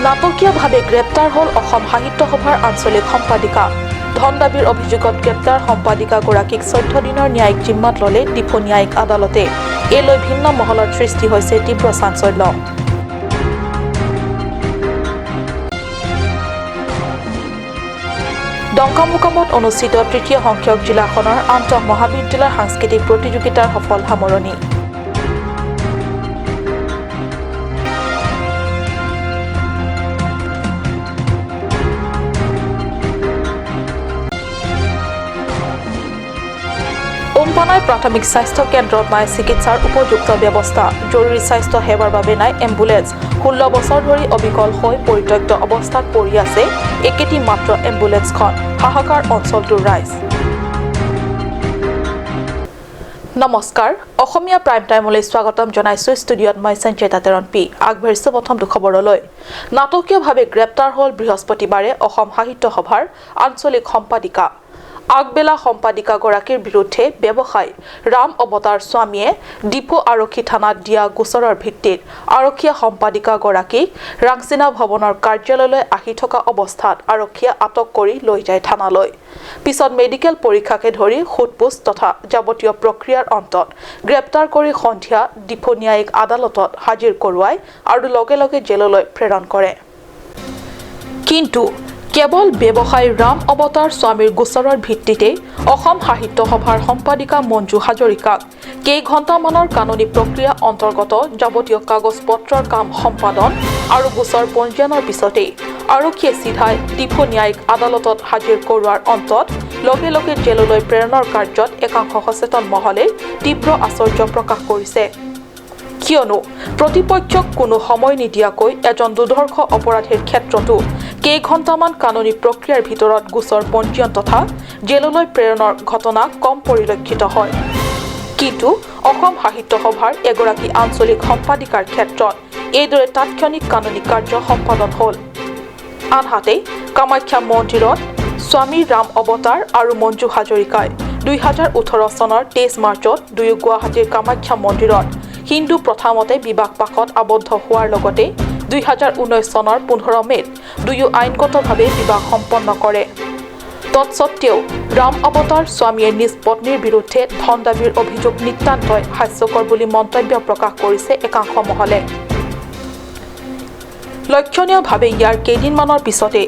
নাটকীয়ভাৱে গ্ৰেপ্তাৰ হ'ল অসম সাহিত্য সভাৰ আঞ্চলিক সম্পাদিকা। ধন দাবীৰ অভিযোগত গ্ৰেপ্তাৰ সম্পাদিকাগৰাকীক 14 দিনৰ ন্যায়িক জিম্মাত ল'লে ডিফু ন্যায়িক আদালতে। এই লৈ ভিন্ন মহলত সৃষ্টি হৈছে তীব্ৰ চাঞ্চল্য। ডংকামোকামত অনুষ্ঠিত তৃতীয় সংখ্যক জিলাখনৰ আন্তঃ মহাবিদ্যালয়ৰ সাংস্কৃতিক প্ৰতিযোগিতাৰ সফল সামৰণি। উমপানাই প্ৰাথমিক স্বাস্থ্য কেন্দ্ৰত নাই চিকিৎসাৰ উপযুক্ত ব্যৱস্থা। জৰুৰী স্বাস্থ্য সেৱাৰ বাবে নাই এম্বুলেন্স। 16 বছৰ ধৰি অবিকল হৈ পৰিত্যক্ত অৱস্থাত পৰি আছে একেটি মাত্ৰ এম্বুলেন্সখন। হাহাকাৰ অঞ্চলটোৰ ৰাইজ। নমস্কাৰ, অসমীয়া প্ৰাইম টাইমলৈ স্বাগতম জনাইছো। ষ্টুডিঅ'ত মই সঞ্চয়িতা তেৰণ পি। আগবাঢ়িছো প্ৰথমটো খবৰলৈ। নাটকীয়ভাৱে গ্ৰেপ্তাৰ হ'ল বৃহস্পতিবাৰে অসম সাহিত্য সভাৰ আঞ্চলিক সম্পাদিকা। আগবেলা সম্পাদিকাগৰাকীৰ বিৰুদ্ধে ব্যৱসায়ী ৰাম অৱতাৰ স্বামীয়ে ডিফু আৰক্ষী থানাত দিয়া গোচৰৰ ভিত্তিত আৰক্ষীয়ে সম্পাদিকাগৰাকীক ৰাংচিনা ভৱনৰ কাৰ্যালয়লৈ আহি থকা অৱস্থাত আৰক্ষীয়ে আটক কৰি লৈ যায় থানালৈ। পিছত মেডিকেল পৰীক্ষাকে ধৰি সোধপোছ তথা যাৱতীয় প্ৰক্ৰিয়াৰ অন্তত গ্ৰেপ্তাৰ কৰি সন্ধিয়া ডিফু ন্যায়িক আদালতত হাজিৰ কৰোৱাই আৰু লগে লগে জেললৈ প্ৰেৰণ কৰে। কিন্তু কেৱল ব্যৱসায়ী ৰাম অৱতাৰ স্বামীৰ গোচৰৰ ভিত্তিতে অসম সাহিত্য সভাৰ সম্পাদিকা মঞ্জু হাজৰিকাক কেইঘণ্টামানৰ কানুনী প্ৰক্ৰিয়া অন্তৰ্গত যাৱতীয় কাগজ পত্ৰৰ কাম সম্পাদন আৰু গোচৰ পঞ্জীয়নৰ পিছতেই আৰক্ষীয়ে চিধাই ডিফু ন্যায়িক আদালতত হাজিৰ কৰোৱাৰ অন্তত লগে লগে জেললৈ প্ৰেৰণৰ কাৰ্যত একাংশ সচেতন মহলে তীব্ৰ আশ্চৰ্য প্ৰকাশ কৰিছে। কিয়নো প্ৰতিপক্ষক কোনো সময় নিদিয়াকৈ এজন দুৰ্ধৰ্ষ অপৰাধীৰ ক্ষেত্ৰতো কেইঘণ্টামান কানুনী প্ৰক্ৰিয়াৰ ভিতৰত গোচৰ পঞ্জীয়ন তথা জেললৈ প্ৰেৰণৰ ঘটনা কম পৰিলক্ষিত হয়। কিন্তু অসম সাহিত্য সভাৰ এগৰাকী আঞ্চলিক সম্পাদিকাৰ ক্ষেত্ৰত এইদৰে তাৎক্ষণিক কানুনী কাৰ্য সম্পাদন হ'ল। আনহাতে কামাখ্যা মন্দিৰত স্বামী ৰাম অৱতাৰ আৰু মঞ্জু হাজৰিকাই 2018 চনৰ 23 মাৰ্চত দুয়ো গুৱাহাটীৰ কামাখ্যা মন্দিৰত হিন্দু প্ৰথামতে বিবাহ পাশত আবদ্ধ হোৱাৰ লগতে 2019 চনৰ 15 মে'ত দুয়ো আইনগতভাৱে বিবাহ সম্পন্ন কৰে। তৎসত্ত্বেও ৰাম অৱতাৰ স্বামীয়ে নিজ পত্নীৰ বিৰুদ্ধে ধন দাবীৰ অভিযোগ নিতান্তই হাস্যকৰ বুলি মন্তব্য প্ৰকাশ কৰিছে একাংশ মহলে। লক্ষণীয়ভাৱে ইয়াৰ কেইদিনমানৰ পিছতে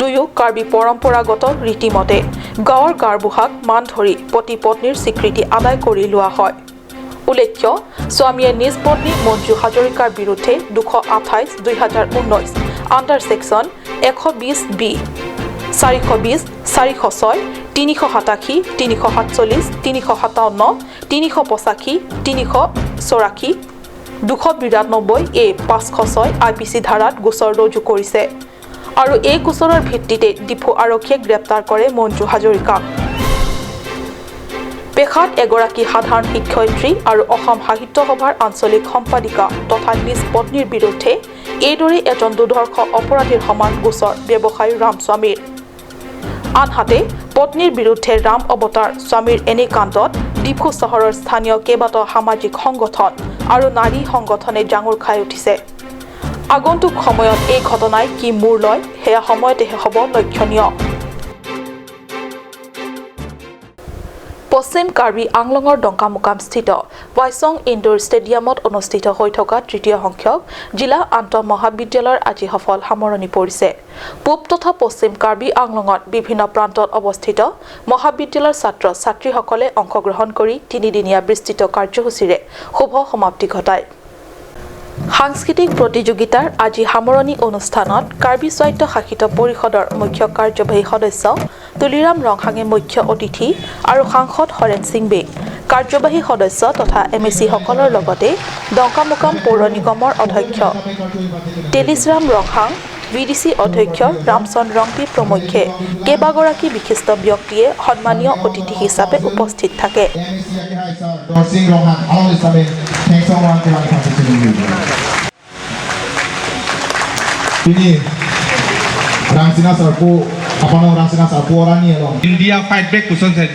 দুয়ো কাৰ্বি পৰম্পৰাগত ৰীতিমতে গাঁৱৰ গাঁওবুঢ়াক মান ধৰি পতি পত্নীৰ স্বীকৃতি আদায় কৰি লোৱা হয়। উল্লেখ্য, স্বামীয়ে নিজ পত্নী মঞ্জু হাজৰিকাৰ বিৰুদ্ধে 228/2019 আণ্ডাৰ ছেকশ্যন 120 বি, 420, 406, 387, 347, 357, 385, 384, 292 এ, 506 আইপিচি ধাৰাত গোচৰ ৰুজু কৰিছে আৰু এই গোচৰৰ ভিত্তিতে ডিফু আৰক্ষীয়ে গ্ৰেপ্তাৰ কৰে মঞ্জু হাজৰিকাক। পেশাত এগৰাকী সাধাৰণ শিক্ষয়িত্ৰী আৰু অসম সাহিত্য সভাৰ আঞ্চলিক সম্পাদিকা তথা নিজ পত্নীৰ বিৰুদ্ধে এইদৰে এজন দুৰ্ধৰ্ষ অপৰাধীৰ সমান গোচৰ ব্যৱসায়ী ৰামস্বামীৰ। আনহাতে পত্নীৰ বিৰুদ্ধে ৰাম অৱতাৰ স্বামীৰ এনে কাণ্ডত ডিফু চহৰৰ স্থানীয় কেইবাটাও সামাজিক সংগঠন আৰু নাৰী সংগঠনে জাঙুৰ খাই উঠিছে। আগন্তুক সময়ত এই ঘটনাই কি মূৰ লয়, সেয়া সময়তেহে হ'ব লক্ষণীয়। পশ্চিম কাৰ্বি আংলঙৰ ডংকামোকামস্থিত ৱাইচং ইনডোৰ ষ্টেডিয়ামত অনুষ্ঠিত হৈ থকা তৃতীয় সংখ্যক জিলা আন্তঃ মহাবিদ্যালয়ৰ আজি সফল সামৰণি পৰিছে। পূব তথা পশ্চিম কাৰ্বি আংলঙত বিভিন্ন প্ৰান্তত অৱস্থিত মহাবিদ্যালয়ৰ ছাত্ৰ ছাত্ৰীসকলে অংশগ্ৰহণ কৰি তিনিদিনীয়া বিস্তৃত কাৰ্যসূচীৰে শুভ সমাপ্তি ঘটায়। সাংস্কৃতিক প্ৰতিযোগিতাৰ আজি সামৰণি অনুষ্ঠানত কাৰ্বি স্বায়ত্ত শাসিত পৰিষদৰ মুখ্য কাৰ্যবাহী সদস্য তুলিৰাম ৰংহাঙে মুখ্য অতিথি আৰু সাংসদ হৰেণ সিংবে কাৰ্যবাহী সদস্য তথা এমএচিসকলৰ লগতে ডংকামোকাম পৌৰ নিগমৰ অধ্যক্ষ তেলিছৰাম ৰংহাং, ভিডিচি অধ্যক্ষ ৰামচন্দ্ৰ ৰংপি প্ৰমুখ্যে কেইবাগৰাকী বিশিষ্ট ব্যক্তিয়ে সন্মানীয় অতিথি হিচাপে উপস্থিত থাকে। Sing Rohan along with Thanks so much for Ini Rangsina Sarpo apa no Rangsina Sarpo orang ni along. India fight back question said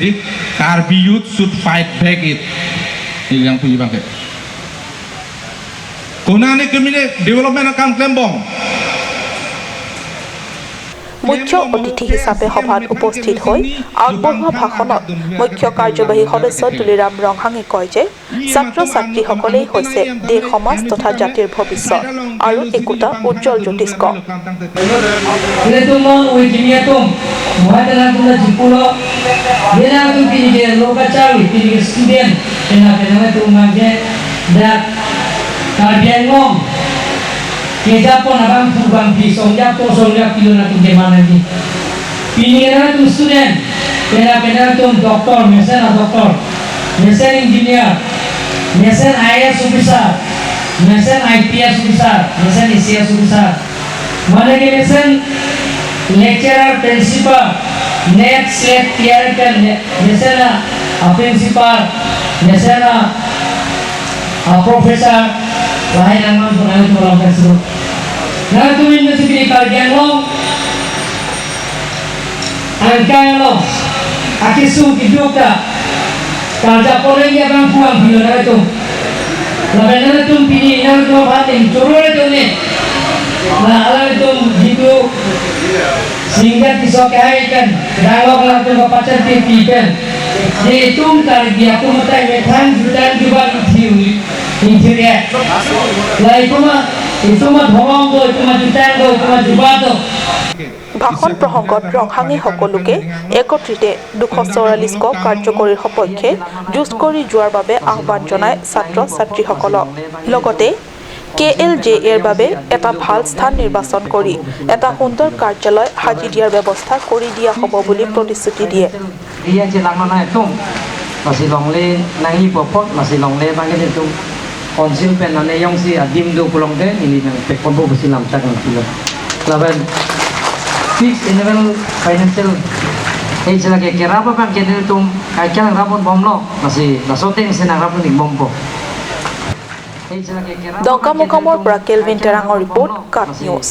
Karbi youth should fight back it. Ini yang punya bangke. Kuna ni kami development akan klembong. মুখ্য অতিথি হিচাপে সভাত উপস্থিত হৈ আগবঢ়োৱা ভাষণত মুখ্য কাৰ্যবাহী সদস্য তুলিৰাম ৰংহাঙে কয় যে ছাত্ৰ ছাত্ৰীসকলেই হৈছে দেশ, সমাজ তথা জাতিৰ ভৱিষ্যত আৰু একোটা উজ্জ্বল জ্যোতিষ্ক। Kita pun abang tu bang pi song ya po song ya kilo na tu gimana ni. Pini na tu student, pena pena tu doctor, mesen doctor, mesen engineer, mesen IAS officer, mesen IPS officer, mesen ACS officer. Mana ke mesen lecturer, principal, NET, SLET, TR mesen principal, mesen professor. Lain ang mga pangalan ko lang kasi. Natuwin na si Pinikardian mo. Ang kaya mo. Akisu kiduka. Karja pore niya bang puang bilo na ito. Laban na itong pini na ito patin. Turo na ito ni. Na alam itong dito. Sehingga tisok kaikan. Dalok lang itong kapatid tipipen. Di itong tarbiya kumatay may tan jutan juba ithiwi. ভাষণ প্ৰসংগত ৰংহাঙে সকলোকে একত্ৰিতে 244 ক কাৰ্যকৰীৰ সপক্ষে যুঁজ কৰি যোৱাৰ বাবে আহ্বান জনায় ছাত্ৰ ছাত্ৰীসকলক। লগতে কে এল জে এৰ বাবে এটা ভাল স্থান নিৰ্বাচন কৰি এটা সুন্দৰ কাৰ্যালয় সাজি দিয়াৰ ব্যৱস্থা কৰি দিয়া হ'ব বুলি প্ৰতিশ্ৰুতি দিয়ে। Konsil pen ane yang si adim do pulong de ini nang pekon bo besi lam chak nang kilo laban fix level financial ei jela ke kerapa pan ke tum kai kang rapon bom lo nasi nasote se nang rapon dik bom po. ডংকামোকামৰ পৰা kelvin টেৰাঙৰ report, কাট news.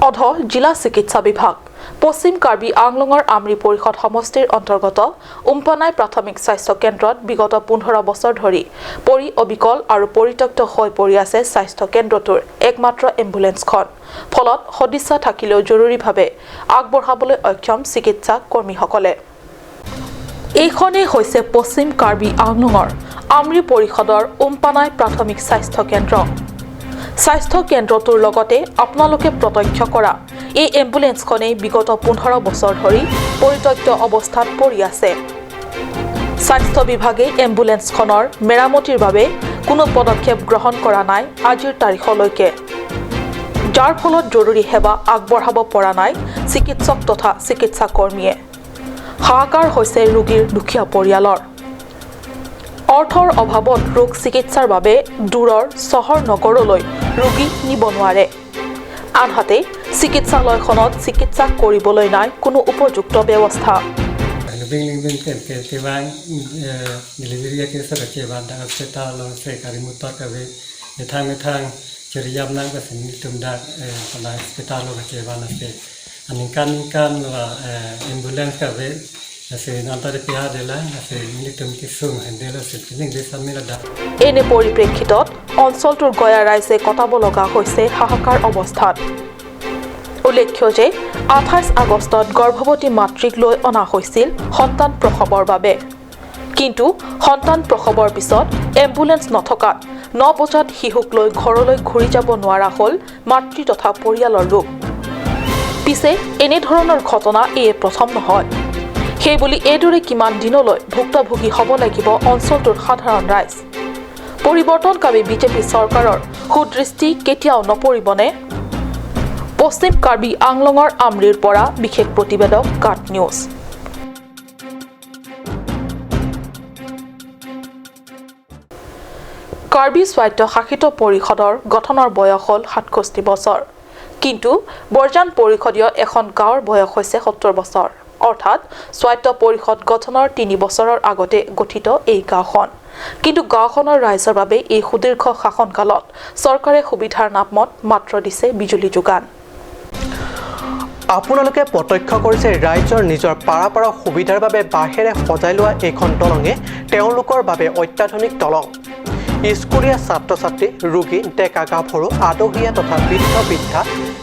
অধ জিলা চিকিৎসা বিভাগ পশ্চিম কাৰ্বি আংলঙৰ আমৰি পৰিষদ সমষ্টিৰ অন্তৰ্গত উম্পানাই প্ৰাথমিক স্বাস্থ্য কেন্দ্ৰত বিগত 15 বছৰ ধৰি পৰি অবিকল আৰু পৰিত্যক্ত হৈ পৰি আছে স্বাস্থ্য কেন্দ্ৰটোৰ একমাত্ৰ এম্বুলেন্সখন। ফলত সদিচ্ছা থাকিলেও জৰুৰীভাৱে আগবঢ়াবলৈ অক্ষম চিকিৎসা কৰ্মীসকলে। এইখনেই হৈছে পশ্চিম কাৰ্বি আংলঙৰ আমৰি পৰিষদৰ উম্পানাই প্ৰাথমিক স্বাস্থ্য কেন্দ্ৰ। স্বাস্থ্য কেন্দ্ৰটোৰ লগতে আপোনালোকে প্ৰত্যক্ষ কৰা এই এম্বুলেন্সখনেই বিগত 15 বছৰ ধৰি পৰিত্যক্ত অৱস্থাত পৰি আছে। স্বাস্থ্য বিভাগে এম্বুলেন্সখনৰ মেৰামতিৰ বাবে কোনো পদক্ষেপ গ্ৰহণ কৰা নাই আজিৰ তাৰিখলৈকে, যাৰ ফলত জৰুৰী সেৱা আগবঢ়াব পৰা নাই চিকিৎসক তথা চিকিৎসা কৰ্মীয়ে। হাহাকাৰ হৈছে ৰোগীৰ দুখীয়া পৰিয়ালৰ। অৰ্থৰ অভাৱত ৰোগ চিকিৎসাৰ বাবে দূৰৰ চহৰ নগৰলৈ ৰোগী নিব নোৱাৰে। আনহাতে চিকিৎসালয়খনত চিকিৎসা কৰিবলৈ নাই কোনো উপযুক্ত ব্যৱস্থা। এনে পৰিপ্ৰেক্ষিতত অঞ্চলটোৰ গয়া ৰাইজে কটাব লগা হৈছে হাহাকাৰ অৱস্থাত। উল্লেখ্য যে 28 আগষ্টত গৰ্ভৱতী মাতৃক লৈ অনা হৈছিল সন্তান প্ৰসৱৰ বাবে। কিন্তু সন্তান প্ৰসৱৰ পিছত এম্বুলেন্স নথকাত 9 বজাত শিশুক লৈ ঘৰলৈ ঘূৰি যাব নোৱাৰা হ'ল মাতৃ তথা পৰিয়ালৰ লোক। পিছে এনেধৰণৰ ঘটনা এয়ে প্ৰথম নহয়। সেইবুলি এইদৰে কিমান দিনলৈ ভুক্তভোগী হ'ব লাগিব অঞ্চলটোৰ সাধাৰণ ৰাইজ? পৰিৱৰ্তনকামী বিজেপি চৰকাৰৰ সুদৃষ্টি কেতিয়াও নপৰিবনে? পশ্চিম কাৰ্বি আংলঙৰ আমৰিৰ পৰা বিশেষ প্ৰতিবেদক, কাট নিউজ। কাৰ্বি স্বায়ত্তশাসিত পৰিষদৰ গঠনৰ বয়স হ'ল 67 বছৰ, কিন্তু বৰজান পৰিষদীয় এখন গাঁৱৰ বয়স হৈছে 70 বছৰ। অৰ্থাৎ স্বায়ত্ত পৰিষদ গঠনৰ 3 বছৰৰ আগতে গঠিত এই গাঁওখন। কিন্তু গাঁওখনৰ ৰাইজৰ বাবে এই সুদীৰ্ঘ শাসনকালত চৰকাৰে সুবিধাৰ নামত মাত্ৰ দিছে বিজুলী যোগান। আপোনালোকে প্ৰত্যক্ষ কৰিছে ৰাইজৰ নিজৰ পাৰাপাৰা সুবিধাৰ বাবে বাঁহেৰে সজাই লোৱা এইখন দলঙে তেওঁলোকৰ বাবে অত্যাধুনিক দলং। স্কুলীয়া ছাত্ৰ ছাত্ৰী, ৰোগী, ডেকা গাভৰু, আদহীয়া তথা বৃদ্ধ বৃদ্ধা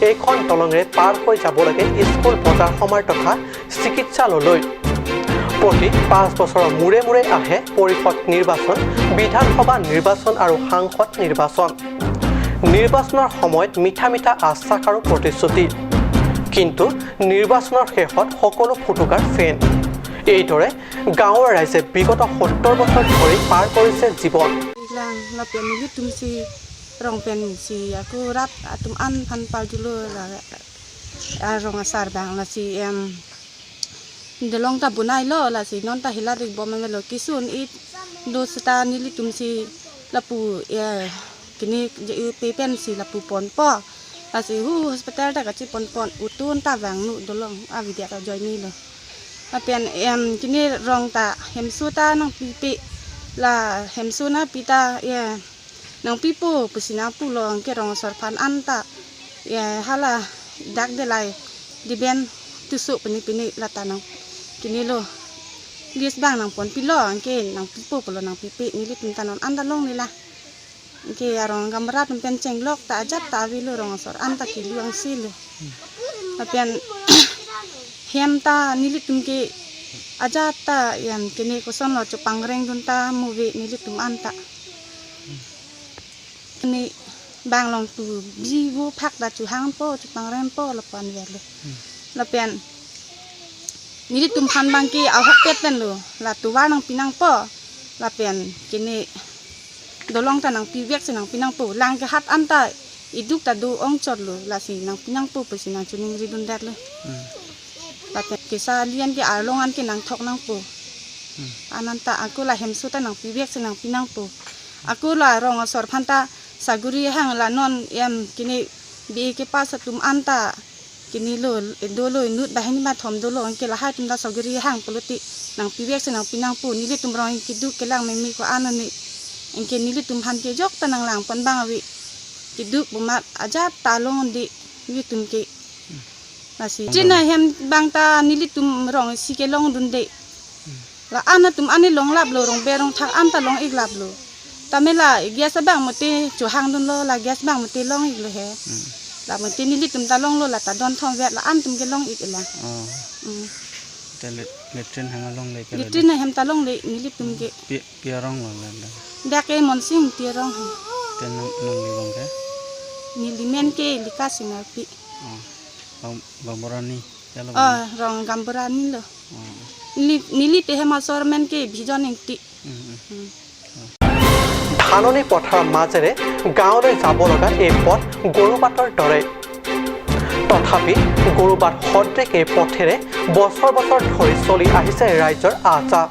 এইখন দলঙেৰে পাৰ হৈ যাব লাগে স্কুল, বজাৰ সমাৰ তথা চিকিৎসালয়লৈ। প্ৰতি 5 বছৰৰ মূৰে মূৰে আহে পৰিষদ নিৰ্বাচন, বিধানসভা নিৰ্বাচন আৰু সাংসদ নিৰ্বাচন। নিৰ্বাচনৰ সময়ত মিঠা মিঠা আশ্বাস আৰু প্ৰতিশ্ৰুতি, কিন্তু নিৰ্বাচনৰ শেষত সকলো ফুটুকাৰ ফেন। এইদৰে গাঁৱৰ ৰাইজে বিগত 70 বছৰ ধৰি পাৰ কৰিছে জীৱন। Delong ta bunai lo la si non ta hila rik bom lo kisun it do sta nili tum si lapu ya kini pe pen si lapu pon po la si hu hospital ta ka chi pon pon utun ta wang nu dolong a vidia ta join ni lo la pen em kini rong ta hem su ta nang pi pi la hem su na pi ta ya nang pi pu pu si na pu lo ke rong sor phan an ta ya hala dak de lai di ben tu su pini pini la ta nang kini lo lies bang nang pon pi lo angke nang pi pu lo nang pi pi ni li tum ta non an ta long ni la angke arong gamrat tum pen cheng lok ta ajat ta wi lo rong sor an ta ki luang si lo la pen hem ta ni li tum ke ajat ta yam kini ko son lo chu pangreng dun ta movie ni li tum an ta ni bang long tu bi wo phak da chu hang po chu pangreng po lo pon wer lo la pen ni tum phan bang ki a hok pet pen lo la tu wa nang pinang po la pen kini dolong ta nang pi wek se nang pinang po lang ke hat an ta iduk ta du ong chot lo la si nang pinang po po si nang chuning ri dun dat lo la pen ke sa lian ke arlong an ke nang thok nang po ananta aku la hem su ta nang pi wek se nang pinang po aku la rong sor phan ta saguri hang la non em kini bi ke pa sa tum an ta kini lo do lo nut bahini ma thom do lo angke la hai tum da saguri hang poluti nang piwek se nang pinang pu ni le tum rong ki du ke lang me mi ko an ni angke ni le tum han ke jok ta nang lang pon bang awi ki du bu ma aja ta long di wi tum ke nasi jina hem bang ta ni le tum rong si ke long dun de la an tum ani long lap lo rong be rong thak an ta long ik lap lo ta me la gas bang mo te chu hang dun lo la gas bang mo te long ik lo he la mo te ni li tum ta long lo la ta don thong vet la an tum ke long ik la ta letrin hang long le ke letrin hem ta long le ni li tum ke pi rong lo la da ke mon sing ti rong te nang nang li bang ke ni li men ke li ka sing pi bang borani ya lo rong gamborani lo ni li te hem asor men ke bhijon eng ti ধাননি পথাৰৰ মাজেৰে গাঁৱলৈ যাব লগা এই পথ গৰুবাটৰ দৰে। তথাপি গৰুবাট সদৃশ এই পথেৰে বছৰ বছৰ ধৰি চলি আহিছে ৰাইজৰ আহ-যাহ।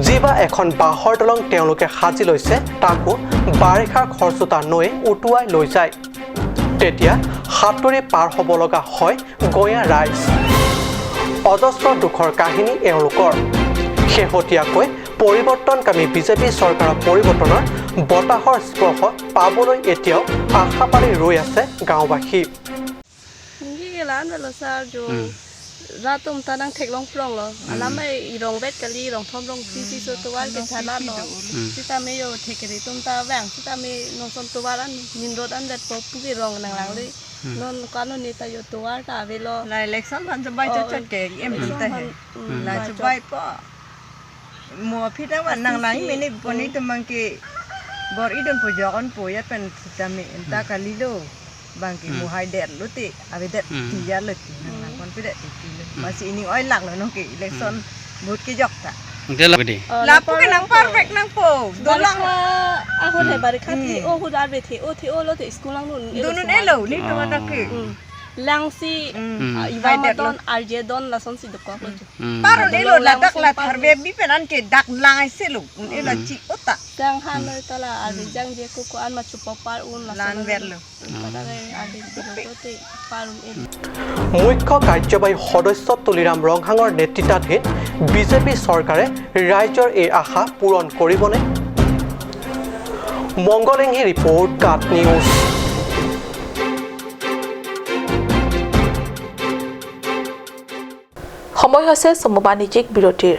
যি বা এখন বাঁহৰ দলং তেওঁলোকে সাজি লৈছে, তাকো বাৰিষাৰ খৰচোতা নৈয়ে উটুৱাই লৈ যায়। তেতিয়া সাঁতুৰি পাৰ হ'ব লগা হয় গঞা ৰাইজ। অজস্ৰ দুখৰ কাহিনী এওঁলোকৰ। শেহতীয়াকৈ পৰিৱৰ্তনকামী বিজেপি চৰকাৰৰ পৰিৱৰ্তনৰ বতাহৰ স্পৰ্শ পাবলৈ এতিয়াও আশা পালি ৰৈ আছে গাঁওবাসী। Mùa phi đang bạn nang lái mình này bọn ấy tụi mang cái bor ít đơn phụ gió con phụ yết phần ta mẹ ta cả lý lô bằng cái mùa hai đẹp lú tị à về đẹp thì giá lực nang con phi đẹp thì mà chị ní oi lạc rồi nó cái election một cái dọc ta là phụ cái nang perfect nang phụ đồ lăng à hồi này bà đi khát thì ô hồi đó về thì ô thì ô lô thì school lăng luôn đồ luôn elo ní tụi nó cái langsi iwa don arje don lason si dukwa ko paron elo la dak la tharbe bi penan ke dak lang se lo elo chi ota jang han lo tala arje jang je ko ko an ma chupa par un lason lan ver lo arje ko te parun el মুখ্য কাৰ্যবাহী সদস্য তুলিৰাম ৰংহাঙৰ নেতৃত্বাধীন BJP চৰকাৰে ৰাইজৰ এই আশা পূৰণ কৰিবনে? মংগলেংহি report, কাট news. সময় হৈছে চমু বাণিজ্যিক বিৰতিৰ।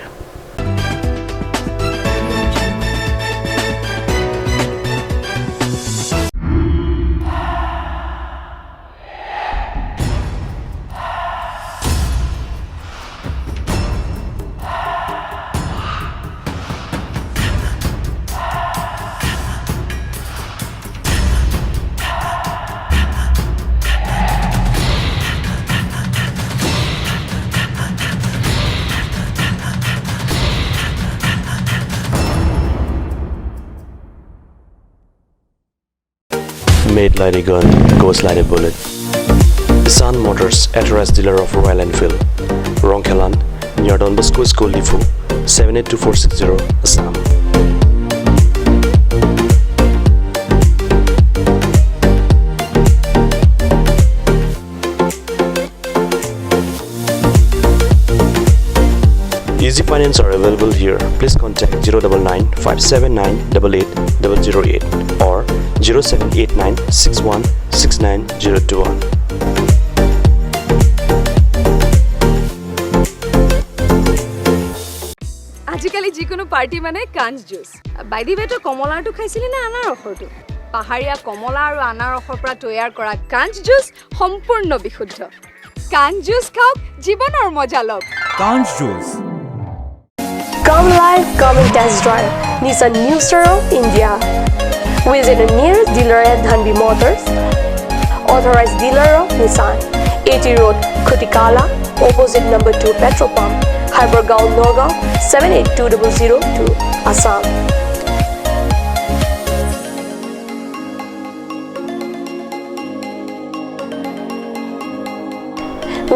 Made like a gun, goes like a bullet. Nissan Motors, authorized dealer of Royal Enfield, Rongkhelan, near Don Bosco School, Diphu, 782460, Assam. Easy finance are available here. Please contact 099 579 88008 or 0789 61 69021. আজিকালি যিকোনো party মানে কাঞ্চ juice. By the ৱে, তই কমলাৰটো খাইছিলি নে আনাৰসৰটো? পাহাৰীয়া কমলা আৰু আনাৰসৰ পৰা তৈয়াৰ কৰা কাঞ্চ জুচ সম্পূৰ্ণ বিশুদ্ধ। কাঞ্চ জুচ খাওক, জীৱনৰ মজা লওক। কাঞ্চ juice. Come live, come and test drive Nissan New Star of India. Visit the nearest dealer at Dhanbi Motors, authorized dealer of Nissan, AT Road, Khutikala, opposite number 2 petrol pump, Haibargaon, Nagaon, 782002, Assam.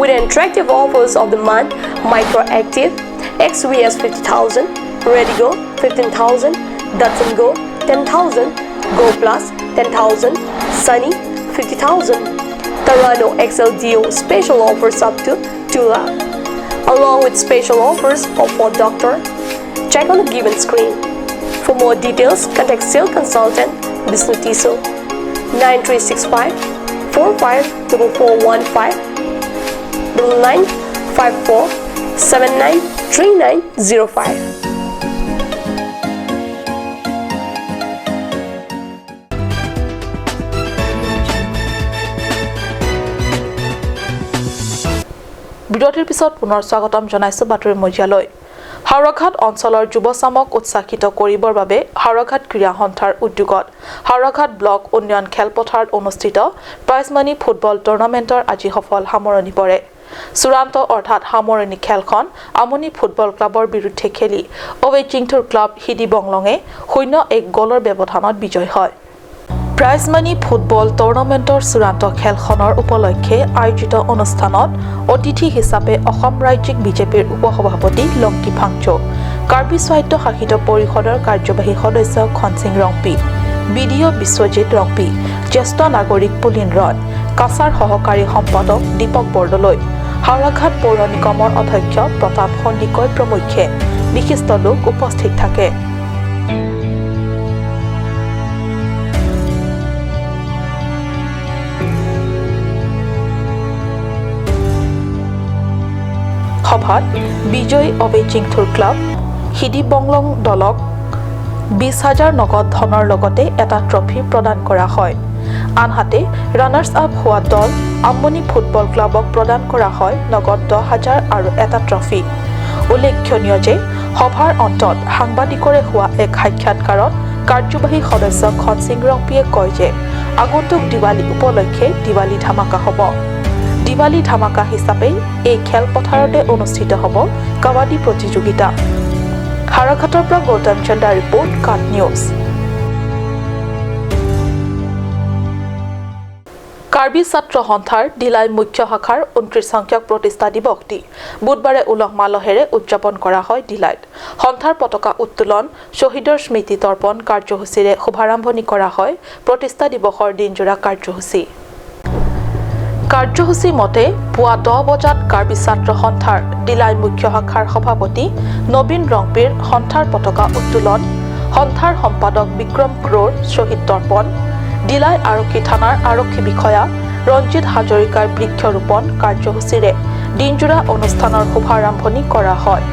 With attractive offers of the month, Micro Active, XVS 50,000, Redigo 15,000, Datsun Go 10,000, Go Plus 10,000, Sunny 50,000, Tarano XLDO special offers up to 2 lakh, along with special offers of Ford Doctor. Check on the given screen. For more details, contact sales consultant Bishnu Tiso 9365 454415 9954 793905. বিৰতিৰ পিছত পুনৰ স্বাগতম জনাইছো বাতৰি মজিয়ালৈ। হাওৰাঘাট অঞ্চলৰ যুৱচামক উৎসাহিত কৰিবৰ বাবে হাওৰাঘাট ক্ৰীড়া সন্থাৰ উদ্যোগত হাওৰাঘাট ব্লক উন্নয়ন খেলপথাৰত অনুষ্ঠিত প্ৰাইজ মানি ফুটবল টুৰ্ণামেণ্টৰ আজি সফল সামৰণি পৰে। চূড়ান্ত অৰ্থাৎ সামৰণি খেলখন আমনি ফুটবল ক্লাবৰ বিৰুদ্ধে খেলি অৱেচিংথুৰ ক্লাব হিদি বংলঙে 0-1 গ'লৰ ব্যৱধানত বিজয় হয়। প্ৰাইজ মানি ফুটবল টুৰ্ণামেণ্টৰ চূড়ান্ত খেলখনৰ উপলক্ষে আয়োজিত অনুষ্ঠানত অতিথি হিচাপে অসম ৰাজ্যিক বিজেপিৰ উপসভাপতি লংকি ফাংচো, কাৰ্বি স্বায়ত্ত শাসিত পৰিষদৰ কাৰ্যবাহী সদস্য Khonsing Rongpi, B D O' Biswajit Rongpi, জ্যেষ্ঠ নাগৰিক পুলিন ৰয়, কাছাৰ সহকাৰী সম্পাদক দীপক বৰদলৈ, হাওৰাঘাট পৌৰ নিগমৰ অধ্যক্ষ প্ৰতাপ সন্দিকৈ প্ৰমুখ্যে বিশিষ্ট লোক উপস্থিত থাকে। সভাত বিজয়ী অৱেচিংথুৰ ক্লাব হিদি বংলং দলক 20,000 নগদ ধনৰ লগতে এটা ট্ৰফী প্ৰদান কৰা হয়। আনহাতে ৰানাৰ্ছ আপ হোৱা দল আমনি ফুটবল ক্লাবক প্ৰদান কৰা হয় নগদ 10,000 আৰু এটা ট্ৰফী। উল্লেখনীয় যে সভাৰ অন্তত সাংবাদিকৰে হোৱা এক সাক্ষাৎকাৰত কাৰ্যবাহী সদস্য খনসিং ৰংপিয়ে কয় যে আগন্তুক দিৱালী উপলক্ষে দিৱালী ধামাকা হ'ব। দিৱালী ধামাকা হিচাপে এই খেলপথাৰতে অনুষ্ঠিত হ'ব কাবাডী প্ৰতিযোগিতা। হাওৰাঘাটৰ পৰা গৌতম চন্দ্ৰা ৰিপৰ্ট, কাট নিউজ। কাৰ্বি ছাত্ৰ সন্থাৰ ডিলাই মুখ্য শাখাৰ 29 সংখ্যক প্ৰতিষ্ঠা দিৱসটি বুধবাৰে উলহ মালহেৰে উদযাপন কৰা হয় ডিলাইত। সন্থাৰ পতাকা উত্তোলন, শ্বহীদৰ স্মৃতি তৰ্পণ কাৰ্যসূচীৰে শুভাৰম্ভণি কৰা হয় প্ৰতিষ্ঠা দিৱসৰ দিনজোৰা কাৰ্যসূচী। কাৰ্যসূচী মতে পুৱা 10 বজাত কাৰ্বি ছাত্ৰ সন্থাৰ ডিলাই মুখ্য শাখাৰ সভাপতি নবীন ৰংপিৰ সন্থাৰ পতাকা উত্তোলন, সন্থাৰ সম্পাদক বিক্ৰম ক্ৰ'ৰ শ্বহীদ তৰ্পণ, ডিলাই আৰক্ষী থানাৰ আৰক্ষী বিষয়া ৰঞ্জিত হাজৰিকাৰ বৃক্ষৰোপণ কাৰ্যসূচীৰে দিনজোৰা অনুষ্ঠানৰ শুভাৰম্ভণি কৰা হয়।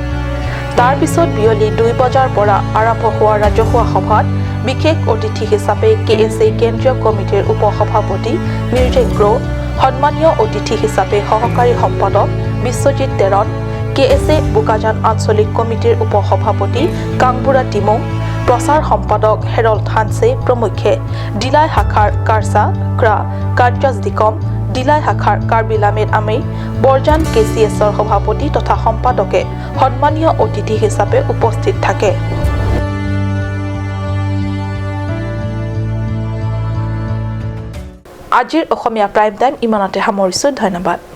তাৰ পিছত বিয়লি 2 বজাৰ পৰা আৰম্ভ হোৱা ৰাজহুৱা সভাত বিশেষ অতিথি হিচাপে কে এছ এ কেন্দ্ৰীয় কমিটিৰ উপ সভাপতি মিৰ্জে গ্ৰ', সন্মানীয় অতিথি হিচাপে সহকাৰী সম্পাদক বিশ্বজিৎ তেৰণ, কে এছ এ বোকাজান আঞ্চলিক কমিটিৰ উপ সভাপতি কাংবুৰা টিমুং, প্ৰচাৰ সম্পাদক হেৰল্ড হানছে প্ৰমুখ্যে ডিলাই শাখাৰ কাৰ্চা ক্ৰা কাৰ্যাজ দিকম, ডিলাই শাখাৰ কাৰ্বি লামেদ আমেই, বৰজান কে চি এছৰ সভাপতি তথা সম্পাদকে সন্মানীয় অতিথি হিচাপে উপস্থিত থাকে। আজিৰ অসমীয়া প্ৰাইম টাইম ইমানতে সামৰিছোঁ। ধন্যবাদ।